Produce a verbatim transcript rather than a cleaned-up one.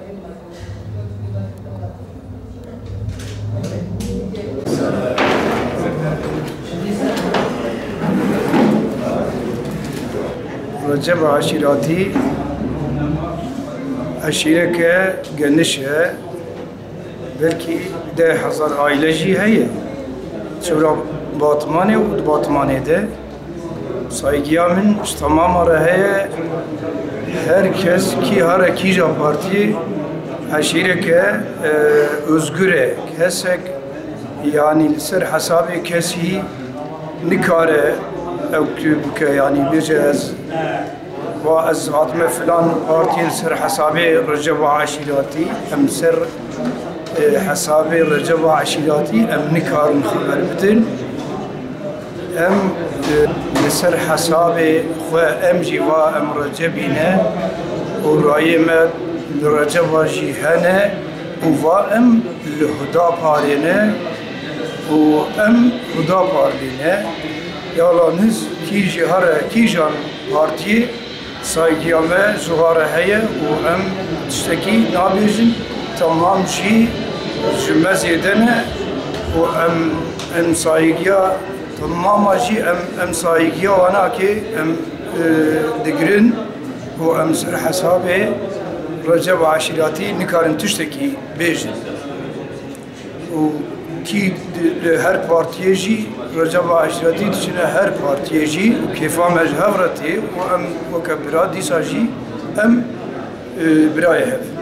Receba Eşîratî eşîreke geniş e. Belkî deh hezar aile jî heye. Çewra Batmanê û di Batmanê de. Saygıya min ji temama re heye. Her kes kî here kîja partiyê eşîreke, e, özgür e. Kesek, yanî li ser hesabê kesî nikare ew bike, yanî bêje ez va ez hatime filan partiyê li ser hesabê Receba Eşîratî, em ser, e, hesabê Receba Eşîratî em nikarin xeber bidin. Em, e, li ser hesabê xwe em jî va em Recebî ne û rayê me li Receba jî hene û va em li Hudaparê ne û em Hudaparlî ne. Yalaniz kî jî here kîjan partiyê, saygıya me ji wa re heye û em tiştekî nabêjin. Temam jî ji me zêde ne û em, em saygıya temama jî em, em saygıya wan akê em, e, digirin û em ser hesabê Receba Eşîratî nikarin tiştekî bêjin. Û kî di, li her partiyê jî, Receba Eşîratî diçine her partiyê jî û kêfa me ji hev re tê û em weke bira dîsa jî em, e, birayê hev.